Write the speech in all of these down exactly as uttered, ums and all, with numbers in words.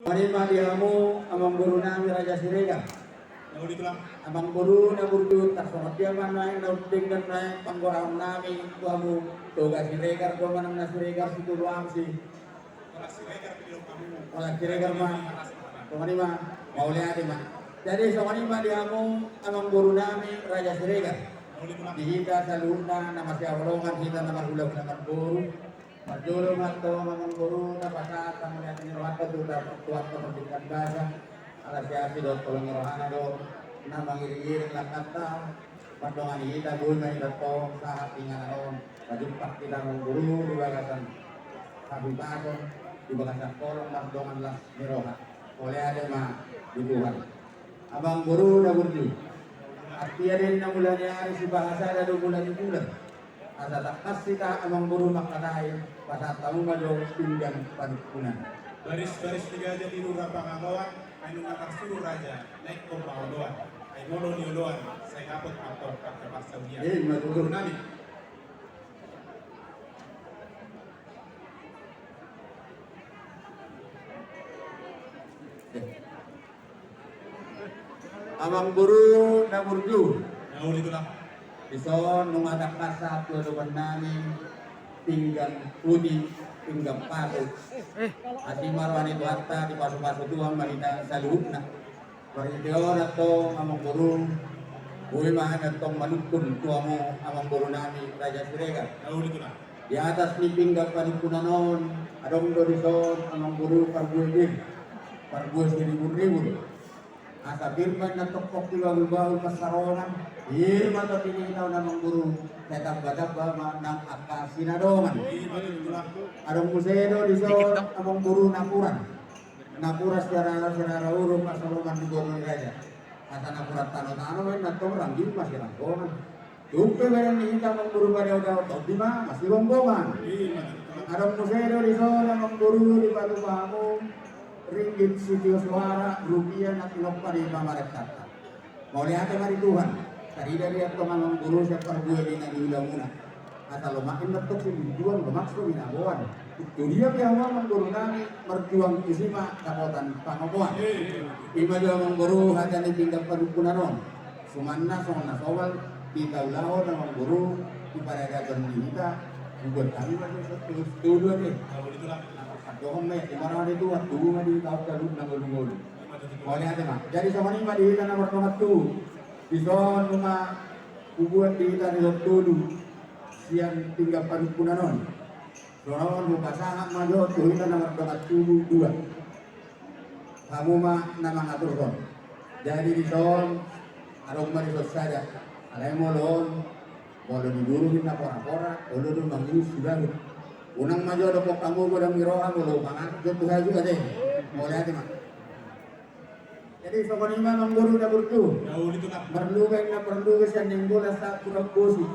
Songon i ma di hamu amangboru nami Raja Siregar. Amangboru na burju, tarsongon dia ma nuaeng na undeng dan nuaeng panggoraon nami tu hamu Toga Siregar do manang na Siregar situlu am si. Toga Siregar ma. Songon i ma. Mauliate ma. Jadi songon i ma di hamu amangboru nami Raja Siregar. Di hita saluhutna na masihaholongan hita na marhulahula marboru. Parjolo ma antong amangboru na pasahat hamu na tiniro hata tu hata pardenggan basa. Ala siasi dohot holong ni rohana do na mangiringiring langkanta. Mardongan i hita boi ma hita antong sahat di inganan on. Pajumpang hita amangboru di bagasan hahipason, di bagasan holong mardongan las ni roha. Mauliate ma di Tuhan. Amangboru na burju. Artia den na mula ni ari sibahasada do mula ni bulan. Asa tangkas hita amangboru mangkatai, pasahat hamu ma jo pinggan panungkunan. Baris-baris ni gaja di rura pangagoan, ai nunga tarsuru raja, naingkon ma oloan. Ai molo ni oloan, sai dapot ma antong angka parsaulian. Eh, ima tutu. Amangboru nami. Amangboru na burju. Dison nunga tangkas sahat tu adopan nami pinggan pudi, pinggan pasu. Asi ma roha ni Tuhanta, dipasupasu Tuhan ma hita saluhutna. Marhite on antong amangboru, boi ma hami antong manungkun tu hamu amangboru nami Raja Siregar. Di atas ni pinggan panungkunan on, adong do dison amangboru parbue pir, parbue siribur-ribur. Asa pir ma inna tongkok di bahul-bahul pansarongan, pir ma tondi ni hita on amangboru, sai tamba-tamba ma nang angka sinadongan. Adong muse do dison amangboru napuran. Napuran sirara-sirara uruk, pansarongan di boru ni raja. Asa napuran tano-tano ma inna antong, rangging ma siranggongan. Tung pe badan ni hita amangboru padaodao, tondi ma masibomboman. Adong muse do dison amangboru dipatupa hamu ringgit sitio soara, rupia na tinompa ni pamarentanta. Mauliate ma di Tuhan. Tarida do i antong amangboru sian parbue ni na niulamuna. Asa lomak inna antong silinjuang, lomak so binaboan. Tu dia pe hamu amangboru nami marjuang, tusi ma dapotan pangomoan. Ima jo amangboru hata ni pinggan panungkunan on. Sumanna songon na somal di taulahon amangboru di paradaton ni hita, buat kami ma jo satu studio ni. Andohon ma i, ima roha ni Tuhan, tubu ma di taon talu na ngolu-ngolu. Mauliate ma. Jadi songon i ma di hita na mardongan tubu. Dison nunga hubuat di hita dison tolu sian pinggan panungkunan on. Songon on hupasahat ma jo tu hita na mardongan tubu dua. Hamu ma na mangaturhon. Jadi dison, adong ma dison sada. Alai molo on, molo di guru inna pora-pora, olo do mangius sibahut. Unang ma jo dokkon hamu godang ni roha, molo mangatur jo tu haju ate. Mauliate ma. Jadi songon i ma amangboru na burju. Marluga inna parluga sian denggolan sahat tu rambosi.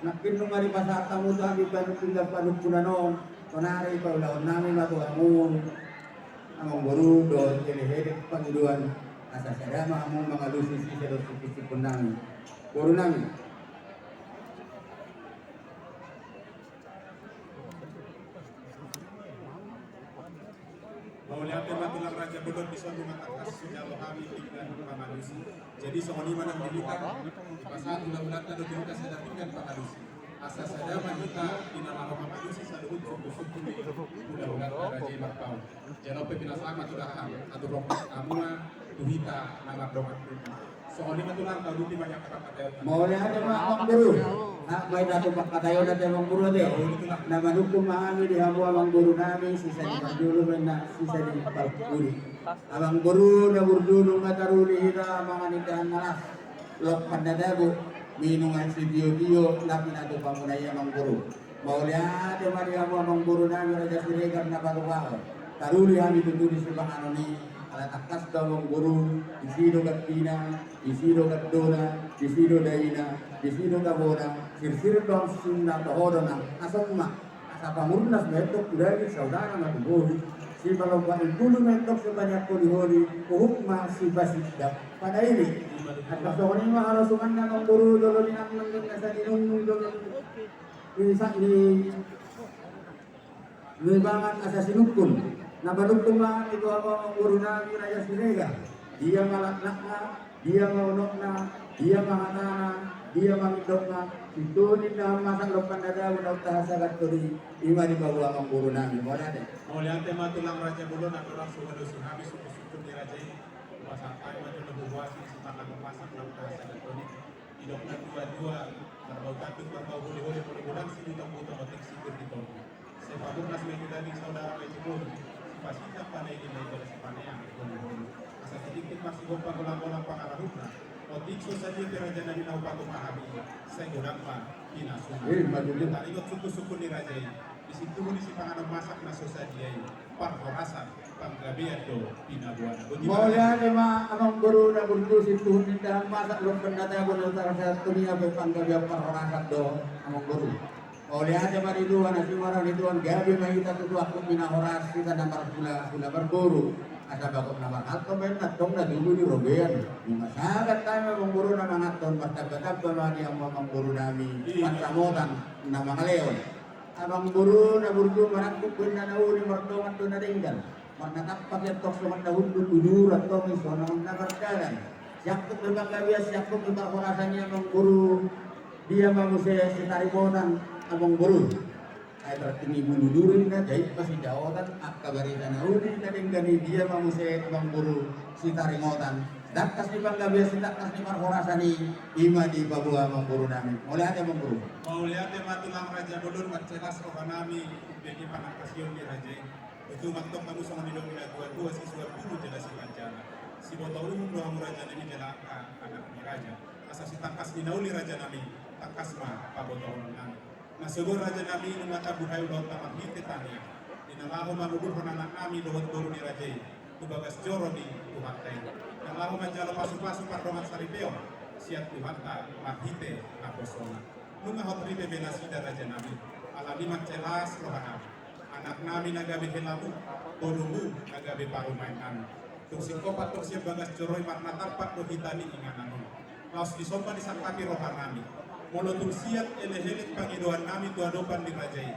Nangkin nunga dipasahat hamu tu hami pinggan panungkunan on. Sonari paulahon nami ma tu hamu amangboru dohot elekelek pangidoan, asa sada ma hamu mangalusi sisa dohot sungkun-sungkun nami. Boru nami. Mauliate ma tulang raja bolon, dison nunga tangkas sijalo hami pinggan pangalusi. Jadi songon i ma nang di hita, dipasahat hula-hulanta do tu hita sada pinggan pangalusi. Asa sada ma hita di na laho mangalusi saluhut sungkun-sungkun ni hula-hulanta raja i marpaung. Jalo pe pinasahat ma tu dahahang, atur roham hamu ma tu hita na mardongan tubu. Songon i ma tulang, tauduti ma di angka pangkataion. Mauliate ma amangboru. Nah, baen ate pangkataion ate amangboru ate. Na manungkun ma hami di hamu amangboru nami, sisa ni parjolo baen na sisa ni parpudi. Amangboru na burju, nunga taruli hita mangan indahan na las. Lompan na tabo, minum aek sitio-tio na pinatupamuna i amangboru. Mauliate ma di hamu amangboru nami Raja Siregar na patupahon. Taruli hami tutu di sipanganon i, ala tangkas do amangboru, disi do gandina, disi do gandona, disi do daina, disi do tabona, sirsir do hamu sisina, toho do nang, asa ma, asa pamurnas ma antong tu daging, saudara ma tu bohi, sipalompa ni bulu ma antong, sipaniak holi-holi, uhum ma sipasindang pada ini. Asa songon i ma harosumanna amangboru, jolo ni nang nang na saginungnung, jolo ni Ni sa-, ni, ni pangan asa sinungkun. Na manungkun ma di tu hamu amang boru nami Raja Siregar. Dia ma laknakna, dia ma unokna, dia ma hatana, dia ma nidokna. Sintuhu indahan masak lompan na dao na unta hasagathon i. I ma dipaboa amang boru nami. Mauliate. Mauliate ma tulang raja bolon, andorang so hualusi hami sungkunsungkun ni raja i. Hupasahat hami ma jolo huhuasi sipanganon masak na unta hasagathon i. Didok natuatua, marbau tanduk marbau holiholi, molo godang sibutongbuto, otik sipir di tondi. Sai pamurnas ma i tu daging, saudara ma i tu bohi. Sipasitang panaikin ma i, jala sipaneang holiholi. Asa sidikduk marsihompa, golanggolang pangarahutna. Otik so sadia pe raja nami na hupatumahami, sai godang ma pinasuna. Eh, maduduk. Taringot sungkunsungkun ni raja i. Di sintuhu ni sipanganon masak na so sadia i, parhorasan, panggabean do pinaboana. Boti ma. Mauliate ma amang boru na burju, sintuhu indahan masak lompan na dao na unta hasagathon i, panggabean parhorasan do amang boru. Mauliate ma di Tuhan, asi ma roha ni Tuhan, gabe ma hita tutu angkup ni na horas, hita na marhulahula marboru. Asa bagot na marhalto ma antong na tubu di robean. Nunga sagat hami amang boru na manganhon, martambatamba ma di hamu amang boru nami. Iya. Pansamotan na mangalehon. Amang boru na burju, marangkup do inna na uli, mardongan do na denggan. Marnatampak i antong songon na hundul, bujur antong i songon na mardalan. Siangkup ni panggabean, siangkup ni parhorasan i amang boru. Dia ma muse sitarimotan amang boru. Ai berarti ni bujur inna, jait ma sijaotan, angka barita na uli na denggan i, dia ma muse amang boru sitarimotan. Tangkas ni panggabean, sitangkas ni parhorasan i, i ma dipaboa amang boru nami. Mauliate amang boru. Mauliate ma tulang raja bolon, mansai las roha nami, umbege panangkasion ni raja i. Tutu ma antong hamu songon nidok ni natuatua, sisuan bulu jala sipanjala. Siboto uhum do hamu raja nami jala angka anak ni raja. Asa sitangkas ni na uli raja nami, tangkas ma pabotohonon nami. Na sogot raja nami, nunga tabuhai ulaonta marhite tangiang. Di na laho mangudurhon anak nami dohot boru ni raja i tu bagas joro ni Tuhanta i. Na laho manjalo pasupasu pardongan saripeon sian Tuhanta marhite naposona. Nunga hot ripe be nasida raja nami. Alani mansai las roha nami. Anak nami na gabe helamu, borumu na gabe parumaen nami. Tung singkop antong sian bagas joro i, marnatampak do hita di inganan on. Laos disomba disangkapi roha nami. Molo tung siat elekelek pangidoan nami tu adopan ni raja i,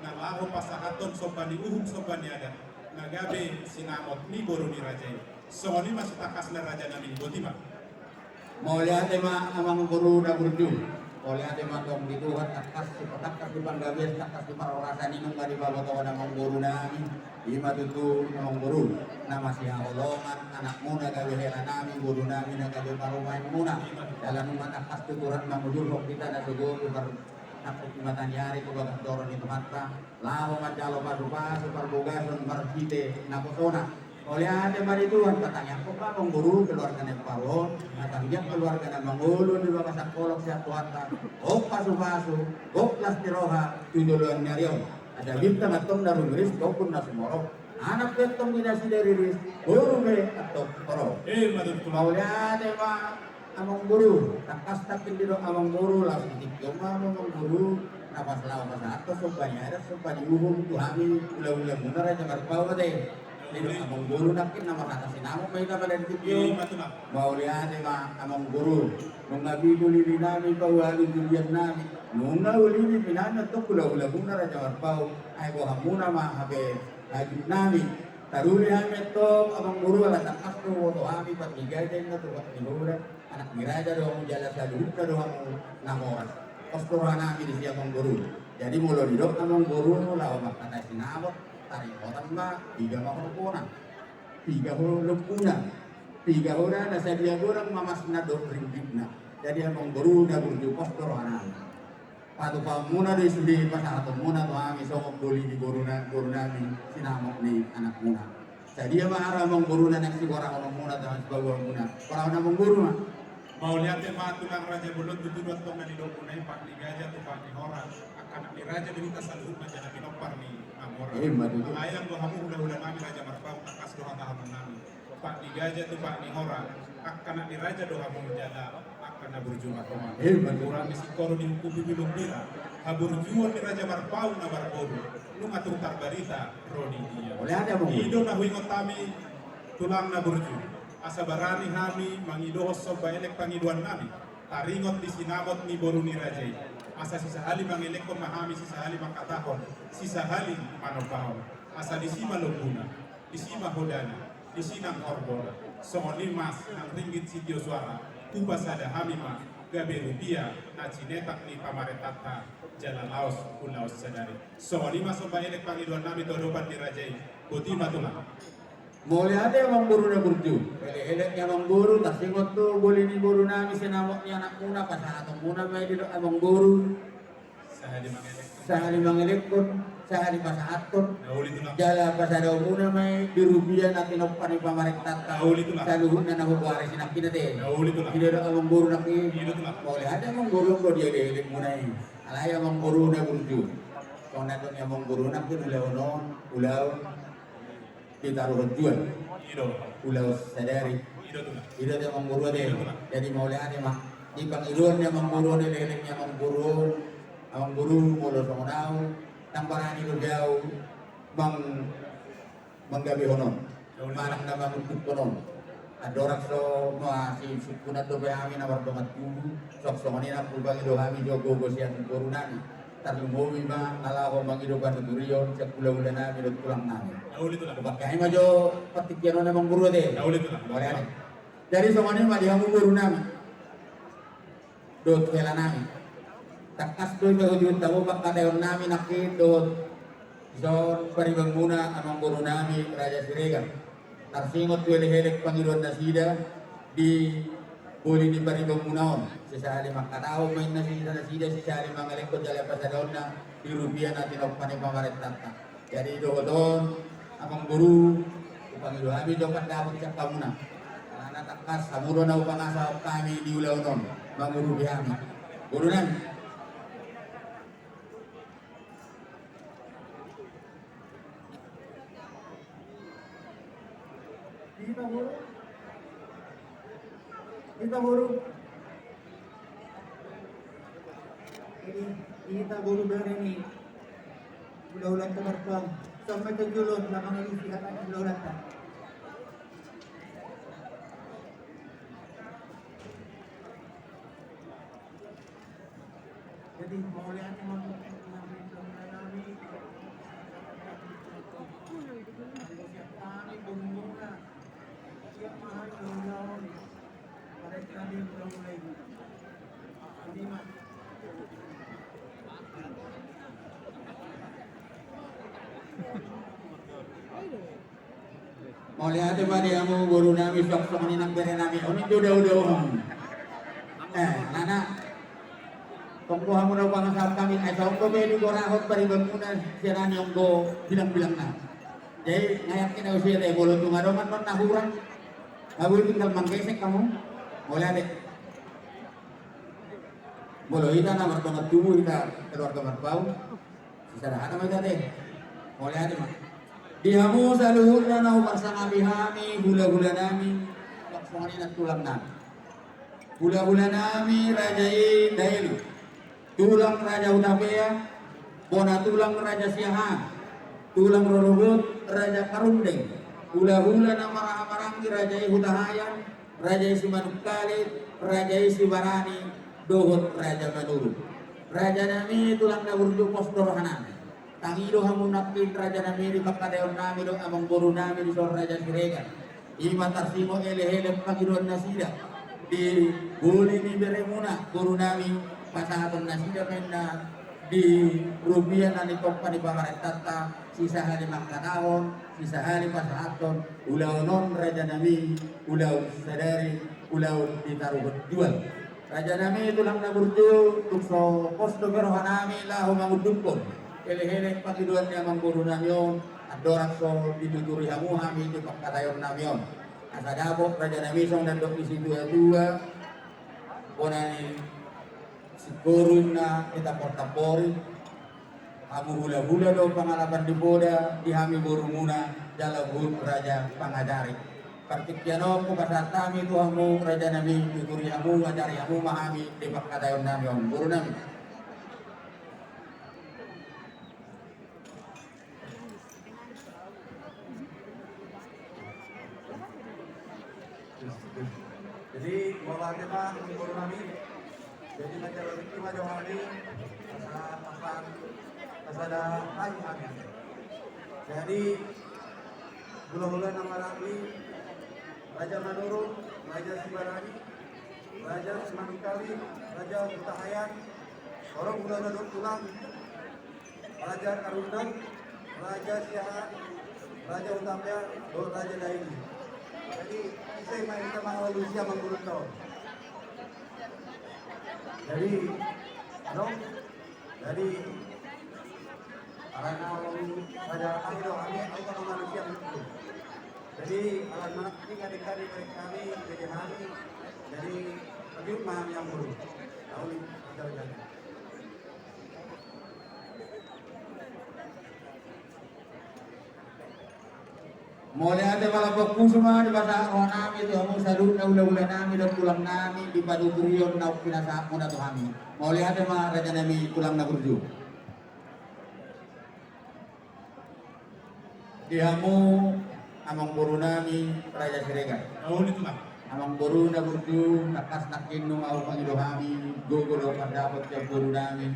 na laho pasahathon somba ni uhum somba ni adat na gabe sinamot ni boru ni raja i. Songon i ma sitangkasna raja nami, boti ma. Mauliate ma amang boru na burju. Mauliate ma tong di Tuhan, tangkas sipatangkas ni panggabean, tangkas ni parhorasan i nunga dipabotohon amang boru nami. I ma tutu amang boru na masihaholongan, anakmuna gabe hela nami, boru nami na gabe parumaenmuna. Jala nunga tangkas tutu rap mangudurhon hita na sogot tu par-, tangkup ni mata ni ari tu bagas joro ni Tuhanta. Laho manjalo pasupasu parbogason marhite naposona. Mauliate ma di Tuhan, patangiangkon ma amang boru keluarga na imbaru on, na tangiang keluarga na mangolu di bagas sangkolok sian Tuhanta. Gok pasupasu, gok las ni roha tu joloan ni ari on. Asa bintang antong na rumiris, gok pun na sumorop. Anak pe antong di nasida riris, boru pe antong torop. Eh, madut tulang. Mauliate ma. Amang boru, tangkas nangkin didok amang boru, laos di tingki on ma amang boru, na pas laho pasahathon somba ni adat, somba ni uhum tu hami, hulahulamuna Raja Marpaung ate. Didok amang boru nangkin na marhata sinamot ma hita pada di tingki on. Ima tutu ma. Mauliate ma amang boru, nunga pitu lili nami, paualu julian nami, nunga uli ni pinangan tu hulahulamuna Raja Marpaung, ai bohamuna ma hape hajut nami. Taruli hami antong amang boru, ala tangkas do huboto hami, Patni Gaja inna tu Patni Hora. Anak ni raja do hamu jala saluhutna do hamu na horas. Pos do roha nami disi amang boru. Jadi molo didok amang boru laho marhata sinamot, taringotan ma, piga ma horbo na, piga ho lombuna, piga hona na sadia godang ma masna dohot ringgitna. Jadi amang boru na burju, pos do roha nami. Patupaonmuna do i sude pasahatonmuna tu hami songon doli ni boru na-, boru nami, sinamot ni anakmuna. Sadia ma hara amang boru na naeng siborahononmuna tu hami sipaboaonmuna? Borahon amang boru ma. Mauliate ma tulang raja bolon, tutu do antong na nidokmuna i, Patni Gaja tu Patni Hora. Angka anak ni raja do hita saluhutna jala pinompar ni na mora. Ima tutu. Mangaillang do hamu hulahula nami Raja Marpaung, tangkas do hatahonon nami. Patni Gaja tu Patni Hora, angka anak ni raja do hamu jala angka na burju marhomar. Eh, betul. Hurang ni singkoru diungkupi bulung bira, haburjuon ni Raja Marpaung na marboru, nunga tung tarbarita ro di dia. Mauliate ma. I do na huingot hami tulang na burju, asa barani hami mangidohon somba elek pangidoan nami, taringot di sinamot ni boru ni raja i. Asa sisahali mangelekhon ma hami, sisahali mangkatahon, sisahali manombahon. Asa disi ma lombuna. Disi ma hodana, disi nang horbona. Songon i ma nang ringgit sitio suara, hupasada hami ma gabe rupia na cinetak ni pamarentanta jala laos ulaon sadari. Songon i ma somba elek pangidoan nami tu adopan ni raja i. Boti ma tulang. Mauliate amangboru na burju. Elek-elek ni amangboru, tarsingot tu boli ni boru nami, sinamot ni anakmuna, pasahatonmuna ma i didok amangboru. Sahali mangelekhon. Sahali mangelekhon, sahali pasahathon. Na uli tulang. Jala pasadaonmuna ma i di rupia na tinompa ni pamarentanta. Na uli tulang. Saluhutna na hugoari sinangkin ate. Na uli tulang. Didok amangboru nangkin. I do tulang. Mauliate amangboru anggo di elek-elekmuna i. Alai amangboru na burju. Songon na didok ni amangboru nangkin ulaon on, ulaon ditaruhon jual. I do. Ulaon sadari. I do tulang. I do ate amangboru ate. I do tulang. Jadi mauliate ma. Di pangidoan ni amangboru on, elek-elek ni amangboru on. Amangboru molo songon au, ndang barani dope au mang-, manggabehon on. Manang na mangundukhon on. Andorang so masisungkunan dope hami na mardongan tubu, songon i nang hupangido hami jo gogo sian boru nami. Tarlumobi ma na laho mangido panuturion sian hulahula nami dohot tulang nami. Na uli tulang. Hupangke hami ma jo partingkian on amangboru ate. Na uli tulang. Mauliate. Jadi songon i ma di hamu boru nami dohot hela nami. Tangkas do i pahutihut hamu pangkataion nami nangkin dohot dison paribanmuna amangboru nami Raja Siregar. Tarsingot tu elek-elek pangidoan nasida di boli ni paribanmuna on. Sisahali mangkatahon ma inna sisada nasida, sisahali mangelekhon jala pasadaonna di rupia na tinompa ni pamarentanta. Jadi dohot on, amangboru, hupangido hami jo pandapot sian hamuna. Alana tangkas hamu do na hupangasahon hami di ulaon on, mangurupi hami. Boru nami. Hita boru. Hita boru. Jadi, hita boru bere ni hulahulanta Marpang. Sampai ke julon, lama ngai isi hata hulahulanta. Jadi, mauliate ma tu hulahula nami. Siap hami, boru muna. Siap ma hami, boru muna. Parenta ni hulahula i. Jadi, ma. Mauliate ma di hamu boru nami, suang songon i nang bere nami. On i do daodao. Eh, nana. Tong do hamu na hupangasahon hami, ai saonggop be digorahon paribanmuna sian nani on do bilang-bilangna. Jadi, nunga yakin au sia te, molo tung adong annon na hurang. Hamu tinggal manggesek hamu. Mauliate. Molo hita na mardongan tubu, hita keluarga Marpaung. Sisada hata ma hita te. Mauliate ma. Di hamu saluhutna na huparsangapi hami, hulahula nami, songon i nang tulang nami. Hulahula nami raja i Daeli. Tulang raja Hutapea, bona tulang raja Siahaan. Tulang rorobot raja Karundeng. Hulahula na marhaha maranggi raja i Hutahaean. Raja i Simanungkalit, raja i Sibarani, dohot raja Manurung. Raja nami tulang na burju, pos do roha nami. Tangido hamu nangkin raja nami di pangkataion nami dohot amangboru nami dison Raja Siregar. I ma tarsingot elek-elek pangidoan nasida di boli ni beremuna boru nami, pasahaton nasida ma inna di rupia na tinompa ni pamarentanta, sisahali mangkatahon, sisahali pasahathon, ulaon on raja nami, ulaon sadari, ulaon ditaruhon jual. Raja nami tulang na burju, tung so pos dope roha nami laho mangundukhon elek-elek pangidoan ni amangboru nami on, andorang so dituturi hamu hami di pangkataion nami on. Asa dapot raja nami songon na didok ni situa-tua, bona ni singkoru inna ditambortamborhi. Hamu hulahula do pangalapan di poda, di hami borumuna jala huhut raja pangajari. Partingkian on hupasahat hami tu hamu raja nami, tuturi hamu, ajari hamu ma hami di pangkataion nami on, boru nami. Jadi, mauliate ma boru nami. Jadi, manjalo tingki ma jo hami, asa pasan, asa sada hai hami. Jadi, Hulahula na maranggi, Raja Manurung, Raja Sibarani, Raja Simanungkalit, Raja Hutahaean, horong hulahula dohot tulang, Raja Karundang, Raja Siahaan, Raja Hutapea, dohot Raja Dairi. Jadi, ise ma hita mangalusi amangboru on. Jadi, adong, jadi, karena raja kami do, kami, kami kan manusia begitu. Jadi, alam anak ini kadang-kadang dari kami, jadi kami, jadi, kami memahami yang buruk. Tahu nih, ada-ada. Mauliate ma, lambok pusu ma dipasahat roha nami tu hamu saluhutna hulahula nami dohot tulang nami di panuturion naung pinasahatmuna tu hami. Mauliate ma raja nami tulang na burju. Di hamu amangboru nami Raja Siregar. Amangboru na burju, tangkas nangkin nunga hupangido hami gogo dohot pardapot di amangboru nami.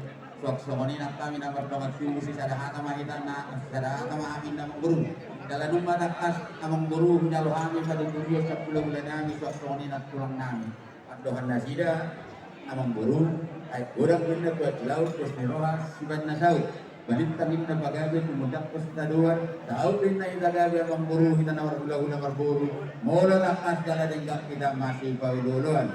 Suang songon i nang hami na mardongan tubu, sisada hata ma hita na, sisada hata ma hami na amangboru. Jala nunga tangkas amangboru hujalo hami panuturion sian hulahula nami, suang songon i nang tulang nami. Andohan nasida, amangboru, aek godang ninna tu aek laut, pos ni roha sibaen na saut. Balintang ninna pagabe, tumundalhon sitadoan, saut ninna hita gabe amangboru, hita na marhulahula marboru, molo tangkas jala denggan hita masipaolooloan.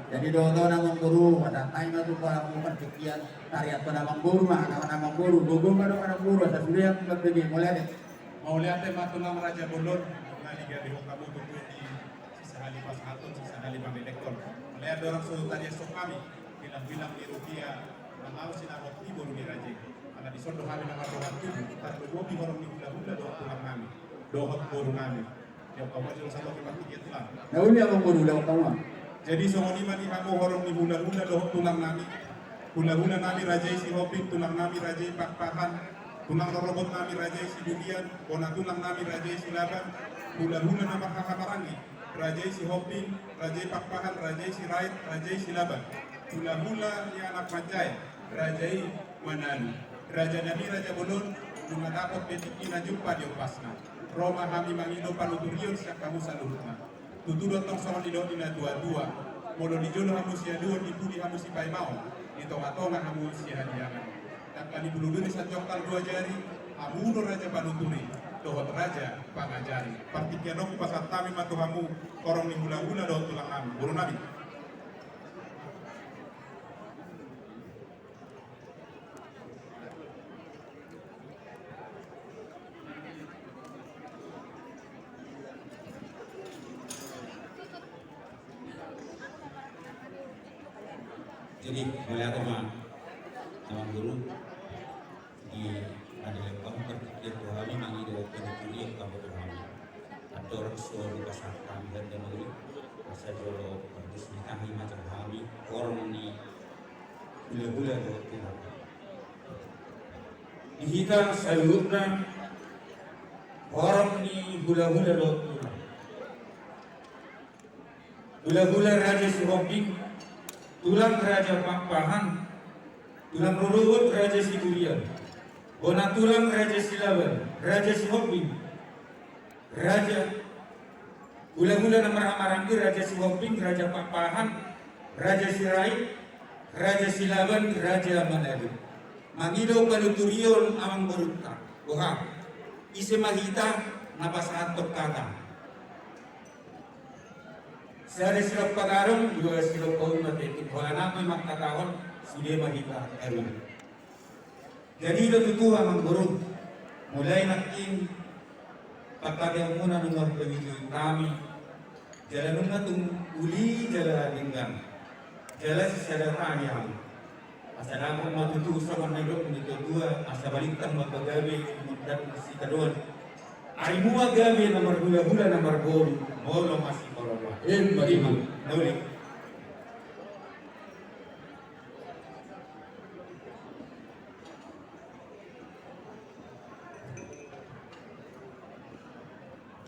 Jadi dohot on amangboru, pasahat hami ma tu hamu partingkian, tariashon amangboru ma, angka amangboru, gogo ma dohot amangboru, asa sude hami mambege, mauliate. Mauliate ma tulang raja bolon, na digadehon hamu tutu i. Sisahali pasahathon, sisahali pamenekhon. Alai andorang so tariashon hami, bilang-bilang ni rupiah, na laho sinamot ni boru ni raja i. Ala dison do hami na mardongan tubu, tarlumobi horong ni hulahula dohot tulang nami, dohot boru nami. Di angka umat jolo saloki partingkian tulang. Na uli amangboru, di angka umat. Jadi songon i ma di hamu horong ni hulahula dohot tulang nami. Hulahula nami raja i Sihombing, tulang nami raja i Pakpahan, tulang rorobot nami raja i Sibulian, bona tulang nami raja i Silaban, hulahula na marhahamaranggi, raja i Sihombing, raja i Pakpahan, raja i Sirait, raja i Silaban, hulahula ni anak manjae, raja i Manalu, raja nami raja bolon, nunga dapot be tingki na jumpa di ombasna. Ro ma hami mangido panuturion sian hamu saluhutna. Tutu do tong songon nidok ni natuatua, molo di jolo hamu siaduon, di pudi hamu sipaimaon, di tongatonga hamu sihadiangan. Dangka ni bulu duri sanjongkal dua jari, hamu do raja panuturi dohot raja pangajari. Partingkian on hupasahat hami ma tu hamu horong ni hulahula dohot tulang nami, boru nami. Jadi, mauliate ma, amangboru, di na dilehon hamu partingkian tu hami mangido panuturion hamu tu hami. Andorang so hupasahat hami hata na uli, asa jolo parresmi hami ma tu hami horong ni hulahula dohot tulang. Di hita saluhutna horong ni hulahula dohot tulang. Hulahula raja Sihombing, tulang raja Pakpahan, tulang rorobot raja Sibulian, bona tulang raja Silaban, raja Sihombing, raja, hulahula na marhahamaranggi, raja Sihombing, raja Pakpahan, raja Sirait, raja Silaban, raja Manalu. Mangido panuturion amangborunta. Boha, ise ma hita na pasahathon hata? Sada sidok pagadong, dua sidok pauma, tetu. Holan nami mangkatahon, sude ma hita aruhon. Jadi do tutu amangboru, mulai nangkin pangkataion muna nunga hupangido hami, jala nunga tung uli jala denggan, jala sisada hami. Asa dapot ma tutu songon na nidok ni natuatua, asa balintang ma pagabe, tumundalhon sitadoan. Ari mua gabe na marhulahula na marboru, molo masipaolooloan. Ima tutu. Na uli.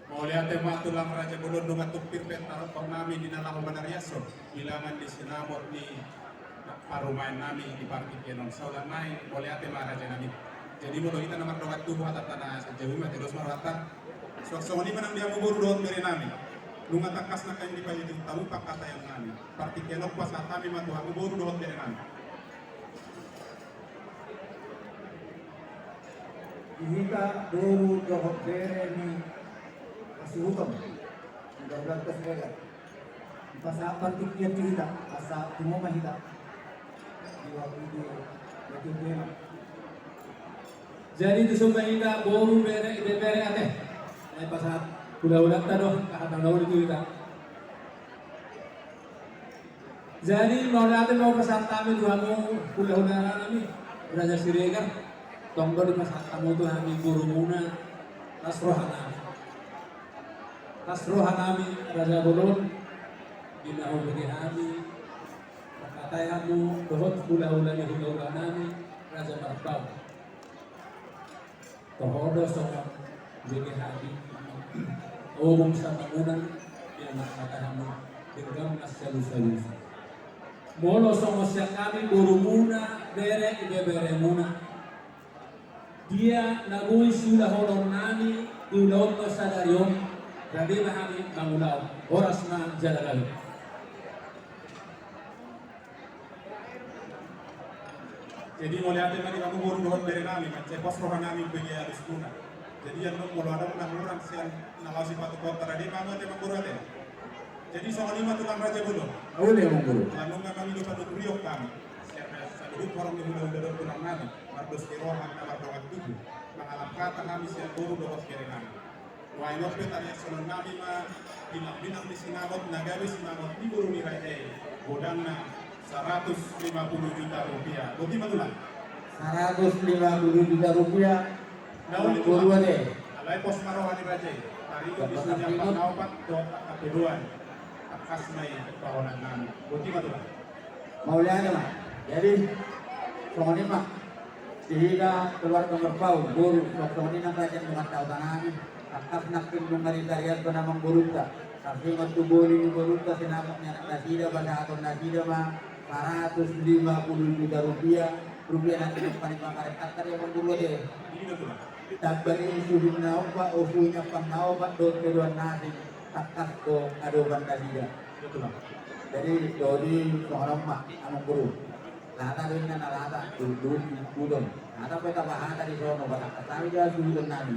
Mauliate ma tulang raja bolon, nunga tung pir pe tarongkong nami di na laho manariashon bilangan ni sinamot ni parumaen nami di partingkian on. Saulak nai, mauliate ma raja nami. Jadi molo hita na mardongan tubu, hata na sanjou i ma, terus ma rohanta. Suang songon i ma nang di hamu boru dohot bere nami. Nunga tangkas nangkin dipaihutihut hamu pangkataion nami. Partingkian on hupasahat hami ma tu hamu boru dohot bere nami. Di hita boru dohot bere ni hasuhuton, di Daulanta Siregar. Pasahat partingkian tu hita, asa tumu ma hita. Di waktu di, di waktu di. Jadi tu songon i hita boru, bere, ibebere, ate. Ai pasahat hulahulanta do, pasahat na uli tu hita. Jadi mauliate ma hupasahat hami tu hamu hulahula nami, Raja Siregar. Tong do dipasahat hamu tu hami borumuna, las roha nami. Las roha nami Raja Bolon, di na hubege hami, mangkatai hamu dohot hulahula ni hulahula nami Raja Marpaung. Toho do songon hubege hami, ogung samangunan, di na mangkatai hamu denggan na salusalusa. Molo songon sian hami borumuna, bere, ibeberemuna. Dia na boi siulahonon nami di ulaon na sadari on, rade ma hami mangulahon. Horas ma jala gabe. Jadi mauliate ma di hamu boru dohot bere nami, mansai pos roha nami hubege alusmuna. Jadi ia molo adong na hurang sian na laho sipatupaonta, rade ma hamu ate amangboru ate. Jadi songon i ma tulang Raja Bolon. Uli amangboru. Ala nunga mangido panuturion hami. Sian na saluhut horong ni hulahula dohot tulang nami, mardos ni roha na mardongan tubu, mangalap hata hami sian boru dohot bere nami. Nuaeng on pe tariashon nami ma binang-binang ni sinamot na gabe sinamot ni boru ni raja i, godangna saratus lima puluh juta rupiah. Boti ma tulang? Saratus lima puluh juta rupiah. Na uli tulang. Alai pos ma roha ni raja i. Taringot di suhut ni ampang na opat dohot angka pedoan. Tangkas ma i pahonan nami. Boti ma tulang? Mauliate ma. Jadi songon i ma. Di hita keluarga Marpaung, boru, songon i nang raja ni dongan sahuta nami. Tangkas nangkin nunga ditariashon amangborunta. Taringot tu boli ni borunta, sinamot ni anak nasida, pasahaton nasida ma saratus lima puluh juta rupiah. Rupiah na tinompa ni pangkarekkanta di amangboru ate. Tamba ni suhut na opat, o, suhut ni ampang na opat dohot pedoan na asing, tangkas do adopan nasida. Jadi dohot i songon on ma amangboru. Lata do inna na lata, duhut, duhut, duhut on. Lata pe tapahata di son, patangkas hami di hasuhuton nami.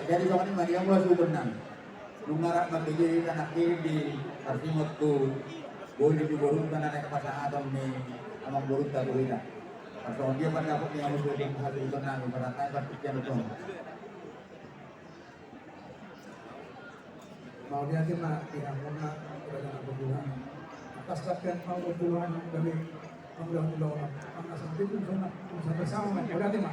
Jadi songon i ma di hamu hasuhuton nami. Nunga rap mambege hita nangkin di taringot tu boli ni borunta na naeng pasahaton ni amangborunta tu hita. Songon dia pandapot ni hamu suhut hasuhuton nami, parantai partingkian on. Mauliate ma di hamuna, raja na pogulana. Atas tapian mau pogulana, gabe pangulahon-ulahon. Pangasa tipu sana, sama-sama, mauliate ma.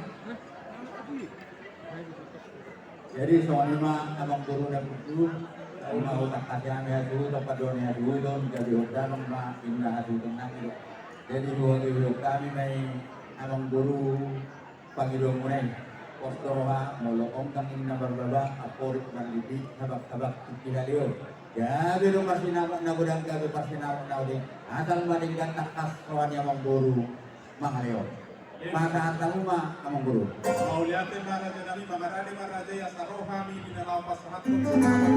Jadi songon i ma amangboru na pogul, songon i ma hutangkasi hami hasuhuton, padoan ni hasuhuton, gabe hondang ma inna hasuhuton nami do. Jadi huhut-huhut hami ma i amangboru, pangidoanmuna i. Pos do roha, molo onggang inna marbaba, amporik marliti, habak-habak tingki halehon. Gabe do parsinamot na godang, gabe parsinamot na otik. Asal ma denggan tangkas roha ni amangboru mangalehon. Pasahat hamu ma amangboru. Mauliate ma raja nami, mangarade ma raja i asa ro hami di na laho pasahathon.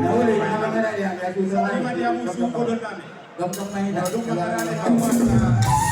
Na uli, mangarade hami, asa ro hami. Songon i ma di hamu suhut nami. Gomgom ma i. Gomgom ma i.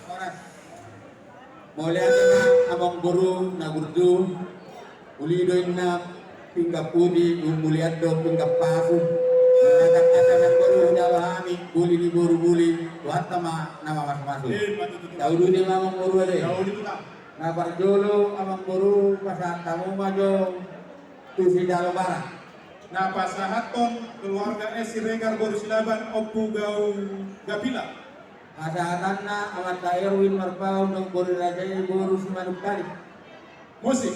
Horas. Mauliate ma amang boru na burju. Uli do inna pinggan puti, dung mulian do pinggan pasu. Mangkatai amang boru hujalo hami, buli ni boru buli, Tuhanta ma na mamasumasu. Tauduti ma amang boru ale. Na parjolo amang boru pasahat hamu ma jo tu sijalo bara. Na pasahathon keluarga S Siregar boru Silaban, Ompu Gau Gapila. Pasahatanna Amanta Erwin Marpaung dohot boru raja i boru Simanungkalit. Musik.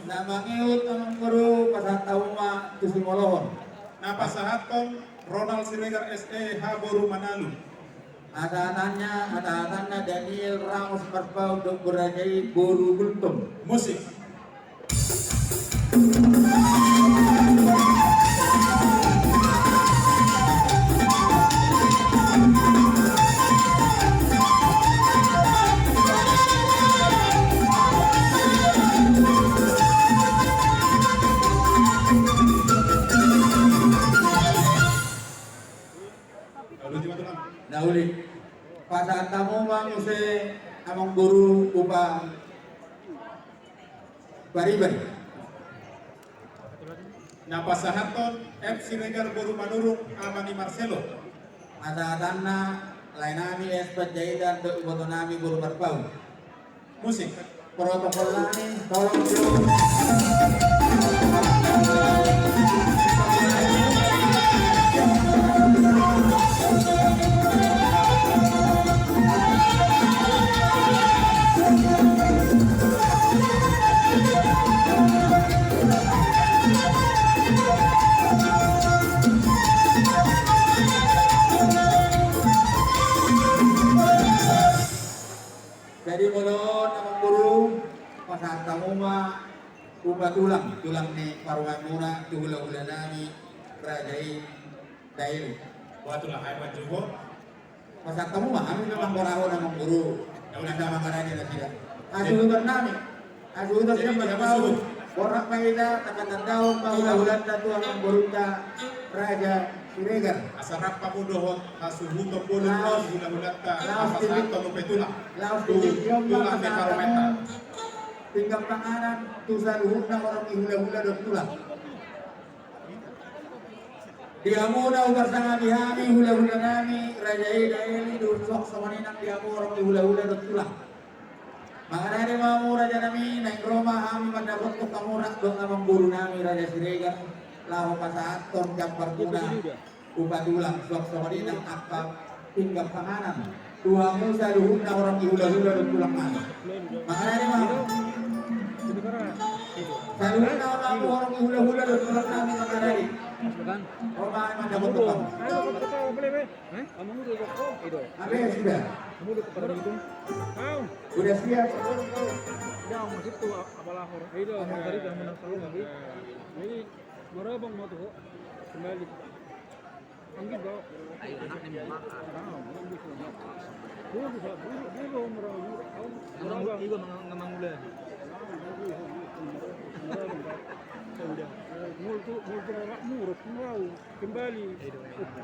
Na mangihut amang boru pasahat hamu ma tu simolohon. Na pasahathon Ronald Siregar S E H boru Manalu. Pasahatanna, pasahatanna Daniel Ramos Marpaung dohot boru raja i boru Gultom. Musik. Na uli. Pasahat hamu ma muse amang boru upa Pariban. Na pasahathon F Siregar boru Manurung, ama ni Marcelo. Pasahatanna laenami S Panjaitan dohot ibotonami boru Marpaung. Musik. Protokol nami, tolong jo. Jadi molo on amang boru, pasahat hamu ma upa tulang, tulang ni parumaenmuna tu hulahula nami raja i Daeli. Buat tulang, hai buat jugo. Pasahat hamu ma, hami memang borahon amang boru. Yang udah sama karena dia tidak. Hasuhuton nami. Hasuhuton sian Marpaung. Borhat ma hita, tapatandaon ma hulahulanta tu amang borunta Raja Siregar. Asa rap hamu dohot hasuhuton bolon, hulahulanta, laos pasahathon upa tulang. Laos tu tulang ni parumaenta. Pinggan panganan tu saluhutna horong ni hulahula dohot tulang. Di hamu na huparsangap hami hulahula nami raja i Daeli, dung songon i nang di hamu horong ni hulahula dohot tulang. Mangarade ma hamu raja nami, naeng ro ma hami mandapothon hamu rap dohot amang boru nami Raja Siregar, laho pasahathon jambarmuna upa tulang, suang songon i nang angka pinggan panganan tu hamu saluhutna horong ni hulahula dohot tulang nami. Mangarade ma hamu. Saluhutna hamu horong ni hulahula dohot tulang nami, mangarade. Ro ma hami mandapothon hamu. Hah? Amang udah kok. Itu. Apa ya sudah? Kamu udah kepada itu? Tahu. Udah siap. Tahu, tahu. Dia masih tuh apalagi. Itu. Dari zaman salon lagi. Jadi marabang mau tuh kembali. Anggit bawa. Ayo, anaknya mau makan. Tahu, belum bisa. Belum bisa. Belum, belum merabang. Tahu. Marabang. Itu memang, memang udah. Marabang. Udah. Multu, multu anak murut, mau. Kembali.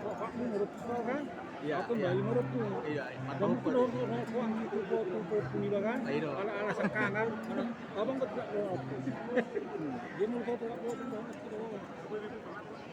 Bapakmu menurut kau kan? Iya. Aku kembali menurutmu. Iya, iya. Kamu tuh dong tuh mau pulang gitu, kau tuh, kau punya kan? Iya, dong. Ala-ala sekarang. Abang betul. Dia menurut kau tuh, kau tuh, kau tuh.